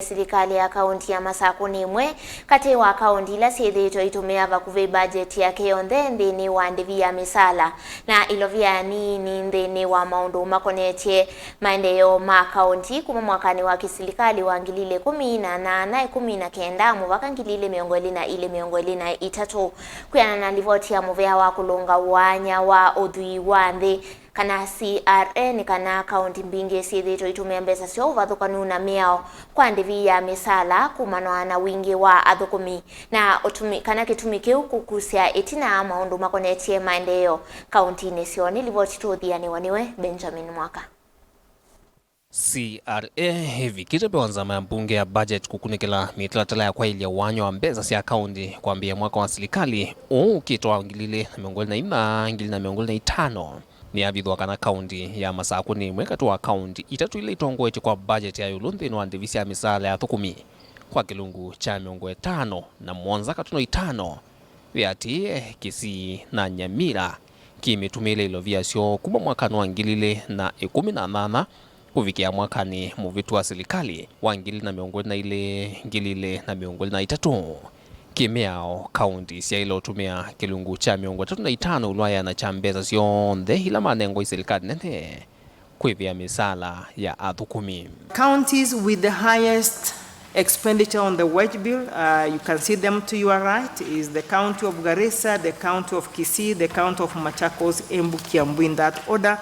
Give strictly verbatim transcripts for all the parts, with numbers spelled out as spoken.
silikalĩ ya kaũnti ya Masakũ nĩ ĩmwe katĩ wa kaũnti ila syĩthĩĩtwe itũmĩa vakuvĩ mbajeti yake yonthe nthĩnĩ wa ndĩvi ya mĩsaala na ilovia nini nthĩnĩ wa maũndũ makonetye maendeeo ma kaũnti kuma mwakanĩ wa kĩsilikalĩ wa ngili ilĩ ikũmi na nana, ikũmi na kenda mũvaka ngili ilĩ mĩongo ĩlĩ na ilĩ, mĩongo ĩlĩ na itatũ. Kwĩana na livoti ya mũvea wa kũlũnga wanya wa ũthwii wa nthĩ, kana C R A, nĩ kana kaũnti mbingĩ syĩthĩĩtwe itũmĩa mbesa syoo ũvathũkanu na mĩao kwa ndĩvi ya mĩsaala kumana na wingĩ wa athũkũmi na ũtumi, kana kĩtumi kĩu kũkusya ĩtina maũndũ makonetye maendeeo kaũntinĩ syoo. Nĩ livoti tũũthianĩwa nĩwe Benjamin Mwaka. C R A ĩvikĩte mbee wa nzama ya mbunge ya budget kũkunĩkĩla mĩtalatala ya kwaĩlya wanya wa mbesa sya kaũnti kwambĩĩa mwaka wa silikalĩ ũũ ũkĩte wa ngili ilĩ na mĩongo ĩlĩ na inya, ngili na mĩongo ĩlĩ na itano. Nĩyavithwa kana kaũnti ya Masakũ nĩ ĩmwe katĩ wa kaũnti itatũ ila itongoetye kwa budget ya ĩũlũ nthĩnĩ wa ndĩvi sya mĩsaala ya athũkũmi kwa kĩlungu kya mĩongo ĩtano na mũonza katuno itano, wĩatĩĩe Kisii na Nyamira kĩmĩtumĩĩle ilovia syoo kuma mwakanĩ wa ngili ilĩ na ikũmi na nyanya kũvikĩa mwakanĩ mũvĩtu wa silikalĩ wa ngili na mĩongo ĩlĩ na ilĩ, ngili ilĩ na mĩongo ĩlĩ na itatũ. Kĩmĩao, kaũnti syaĩle ũtũmĩa kĩlungu kya mĩongo ĩtatũ na itano ĩũlũ wa ĩana kya mbesa syonthe ila manengwa ĩ silikalĩ nene kwĩvĩa mĩsaala ya athũkũmi. Counties with the highest expenditure on the wage bill, uh, you can see them to your right, is the county of Garissa, the county of Kisii, the county of Machakos, Embu, Kiambu in that order.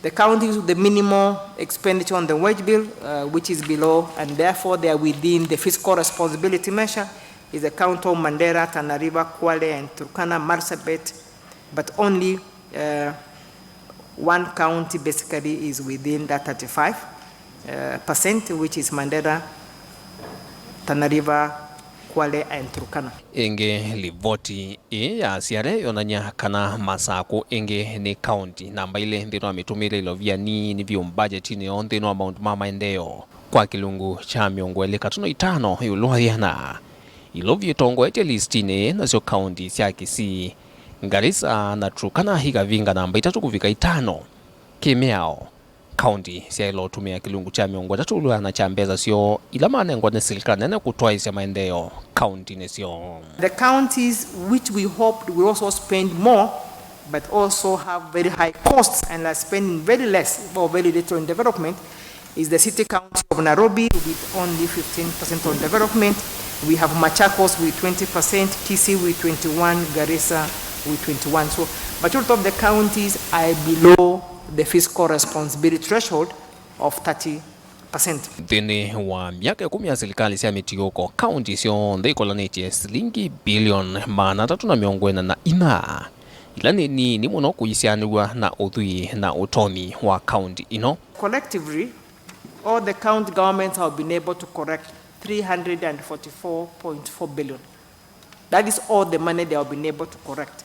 The counties with the minimal expenditure on the wage bill, uh, which is below, and therefore they are within the fiscal responsibility measure, is the county of Mandera, Tana River, Kwale, and Turkana, Marsabit, but only, uh, one county basically is within that thirty-five, uh, percent, which is Mandera, Tana River, Kwale, and Turkana. Ĩngĩ, livoti ĩĩ ya C R A yonany'a kana Masakũ ĩngĩ nĩ kaũnti namba ilĩ nthĩnĩ wa mĩtũmĩĩle ilovia nini vyũ mbajetinĩ yoo nthĩnĩ wa maũndũ ma maendeeo kwa kĩlungu kya mĩongo ĩlĩ katuno itano ĩũlũ wa ĩana. Ilovia itongoetye listinĩ ĩĩ nasyo kaũnti sya Kisii, Garissa na Turkana ikavinga namba itatũ kũvika itano. Kĩmĩao, kaũnti syaĩle ũtũmĩa kĩlungu kya mĩongo ĩtatũ ĩũlũ wa ĩana kya mbesa syoo ila manengwa nĩ silikalĩ nene kũtwaĩĩsya maendeeo kaũntinĩ syoo. The counties which we hoped will also spend more but also have very high costs and are spending very less or very little in development is the city county of Nairobi with only fifteen percent on development. We have Machakos with twenty percent, Kisii with twenty-one, Garissa with twenty-one. So majority of the counties are below the fiscal responsibility threshold of thirty percent. Nthĩnĩ wa myaka ĩkũmi ya silikalĩ sya mĩtiũko, kaũnti syonthe ikolanĩtye silingi bilioni maana atatũ na mĩongo ĩna na inya, ila nĩ nini mũno kũisyaanĩw'a na ũthwii na ũtonyi wa kaũnti ĩno. Collectively, all the county governments have been able to collect three hundred and forty-four point four billion. That is all the money they have been able to collect.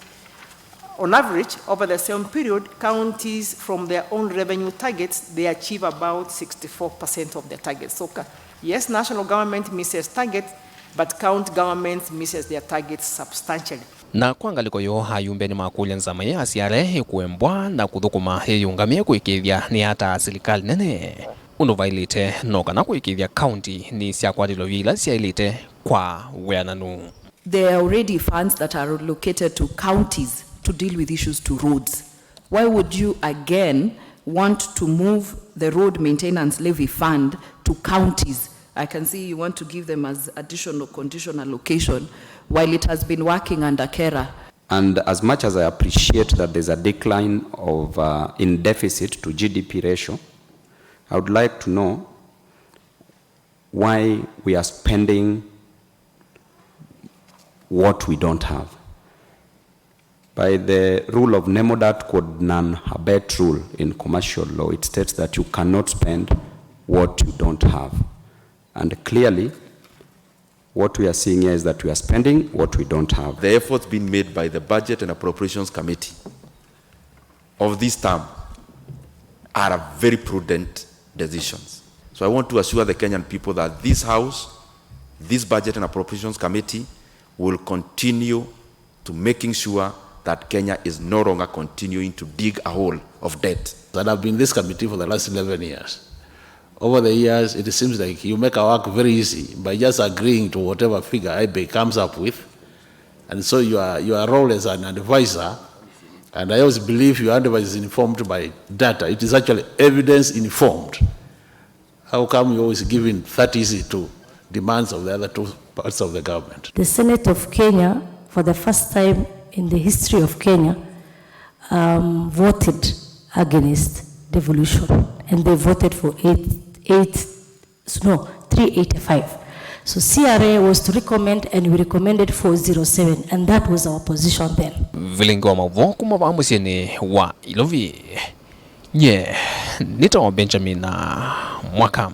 On average, over the same period, counties from their own revenue targets, they achieve about sixty-four percent of their targets. So, ca-, yes, national government misses targets, but county governments misses their targets substantially. Na kwa ngalĩko yoo, ayumbe nĩmakũlya nzama ya C R A ĩkũembwa na kũthũkũma ĩyĩũngamĩe kũĩkĩĩthya nĩyataa silikalĩ nene ũndũ vaĩlĩte, no kana kũĩkĩĩthya kaũnti nĩsyakwata ilovia ila syaĩlĩte kwa wĩananu. There are already funds that are allocated to counties to deal with issues to roads. Why would you again want to move the road maintenance levy fund to counties? I can see you want to give them as additional condition allocation while it has been working under KeRRA. And as much as I appreciate that there's a decline of, uh, in deficit to G D P ratio, I would like to know why we are spending what we don't have. By the rule of nemo dat quod non habet rule in commercial law, it states that you cannot spend what you don't have. And clearly, what we are seeing here is that we are spending what we don't have. The efforts being made by the Budget and Appropriations Committee of this term are a very prudent decisions. So I want to assure the Kenyan people that this House, this Budget and Appropriations Committee will continue to making sure that Kenya is no longer continuing to dig a hole of debt. That I've been in this committee for the last eleven years. Over the years, it seems like you make our work very easy by just agreeing to whatever figure I B E I comes up with. And so your, your role as an advisor, and I always believe your advice is informed by data. It is actually evidence informed. How come you're always giving that easy to demands of the other two parts of the government? The Senate of Kenya, for the first time in the history of Kenya, um, voted against devolution, and they voted for eight, eight, no, three eighty-five. So C R A was to recommend, and we recommended four zero seven, and that was our position then. Vilingi wa maũvoo kuma vaa mũsyĩnĩ wa Ilovi. Nye nĩtawa Benjamin Mwaka.